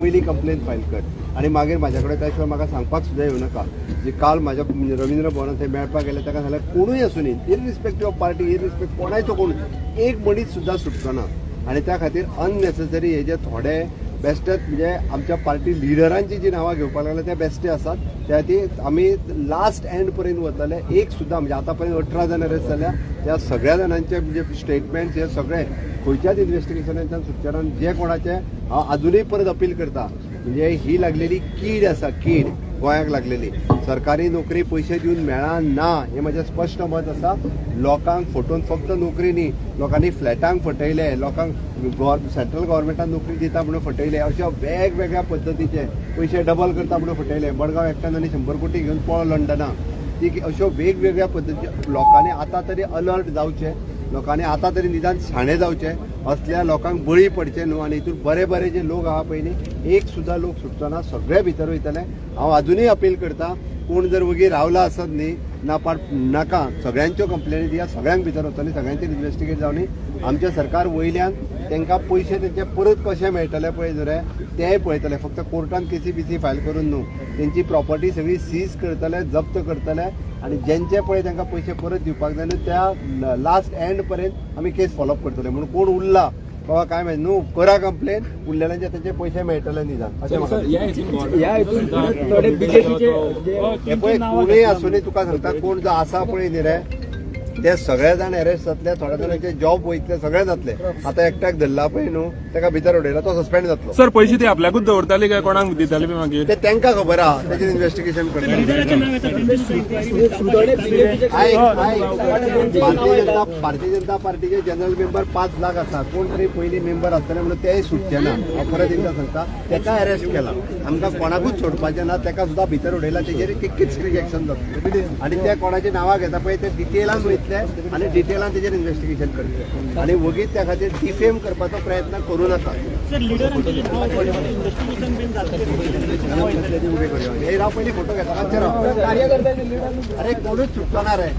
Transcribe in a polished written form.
पयली complain file कर आनी मागीर म्हाज्या कडेन त्या शिवाय म्हाका सांगपाक सुद्दां येवं नाका. जे काल म्हाज्या रवींद्र भवनात थंय मेळपाक गेले, ताका सांगलें, कोणूय आसूं न्ही, इरिस्पेक्टीव ऑफ पार्टी, इरिस्पेक्ट कोणायचो कोण, एक मनीस सुद्दां सुटचो ना. आनी त्या खातीर अननेसेसरी हे जे थोडे बेश्टेच, म्हणजे आमच्या पार्टी लिडरांची जी नांवां घेवपाक लागल्या, ते बेश्टे आसात. त्या खातीर आमी लास्ट एंड पर्यंत वतले. एक सुद्दां, म्हणजे आतां पर्यंत 18 जाण अरेस्ट जाल्या, त्या सगळ्या जाणांचे म्हणजे स्टेटमेंट्स हे सगळे खंयच्याच इन्व्हेस्टिगेशनाच्यान सुटचे ना. जे कोणाचे, हांव अजुनूय परत अपील करता, म्हणजे ही लागलेली कीड आसा, कीड गोंयाक लागलेली, सरकारी नोकरी पयशे दिवन मेळना हें म्हजें स्पश्ट मत आसा. लोकांक फटोवन, फक्त नोकरी न्ही, लोकांनी फ्लॅटांक फटयले, लोकांक सेंट्रल गव्हर्मेंटान नोकरी दिता म्हणून फटयले, अशा वेगवेगळ्या पद्दतीचे पयशे डबल करता म्हणून फटयले. मडगांव एकट्यान आनी 100 कोटी घेवन पळो लंडनाक. ती अश्यो वेगवेगळ्या पद्दतीचे लोकांनी आतां तरी अलर्ट जावचे, लोकांनी आतां तरी निदान शाणे जावचे, असल्या लोकांक बळी पडचे न्हू. आनी हितून बरे बरे जे लोक आहा पळय न्ही, एक सुद्दां लोक सुटचो ना, सगळे भितर वयतले. हांव अजुनूय अपील करता, कोण जर वगी रावला आसत न्ही, ना पाट नाका, सगळ्यांच्यो कंप्लेनी दिया, सगळ्यांक भितर वतली, सगळ्यांचेर इन्वेस्टिगेट जावनी. आमचें सरकार वयल्यान तांकां पयशे तेंचे परत कशे मेळटले पळय न्हू रे, तेय पळयतले. फक्त कोर्टान केसी बिसी फायल करून न्हू, तेंची प्रॉपर्टी सगळी सीज करतले, जप्त करतले आनी जेंचे पळय तांकां पयशे परत दिवपाक जाय न्हू, त्या लास्ट एंड पर्यंत आमी केस फॉलोअप करतले. म्हणून कोण उरला बाबा काय माहिती न्हू, करा कंप्लेन, उरलेल्यांचे तेंचे पयशे मेळटले निदान, अशें म्हाका दिसता. ह्या हितून थोडे बीजेपीचे हे पळय, कोणूय आसूं, तुका सांगता, कोण जो आसा पळय न्ही रे, ते सगळे जाण अरेस्ट जातले. थोड्या जाणांचे जॉब वयतले, सगळे जातले. आतां एकट्याक धरला पळय न्हू, ताका भितर उडयला, तो सस्पेंड जातलो. सर, पैसे ते आपल्याकूच दवरताले काय कोणाक दिताले बी मागीर? ते तांकां खबर आहा, तेजेर इन्व्हेस्टिगेशन करतले. थोडे बीजेपीचे आयक आयक, भारतीय जनता पार्टीचे जनरल मेंबर 5 लाख आसा. कोण तरी पयलीं मेंबर आसतले म्हणून तेय सुटचे ना. हांव परत एकदां सांगता, तेका अरेस्ट केला. आमकां कोणाकूच सोडपाचें ना. तेका सुद्दां भितर उडयला, तेजेर तितकीच स्ट्रीक एक्शन जातलें. आनी ते कोणाची नांवां घेता पळय, ते डिटेलान वयतले आनी डिटेलान तेजेर इन्व्हेस्टिगेशन करतले. आनी वगीच त्या खातीर डिफेम करपाचो प्रयत्न करूं नाका. सर, लिडरांचे जे नाव आहे, इन्व्हेस्टिगेशन बीन जातलें? हे राव, पयलीं फोटो घेता. मातशें राव. कार्यकर्त्यांनी लिडर अरे, कोणूच सुटचो ना रे.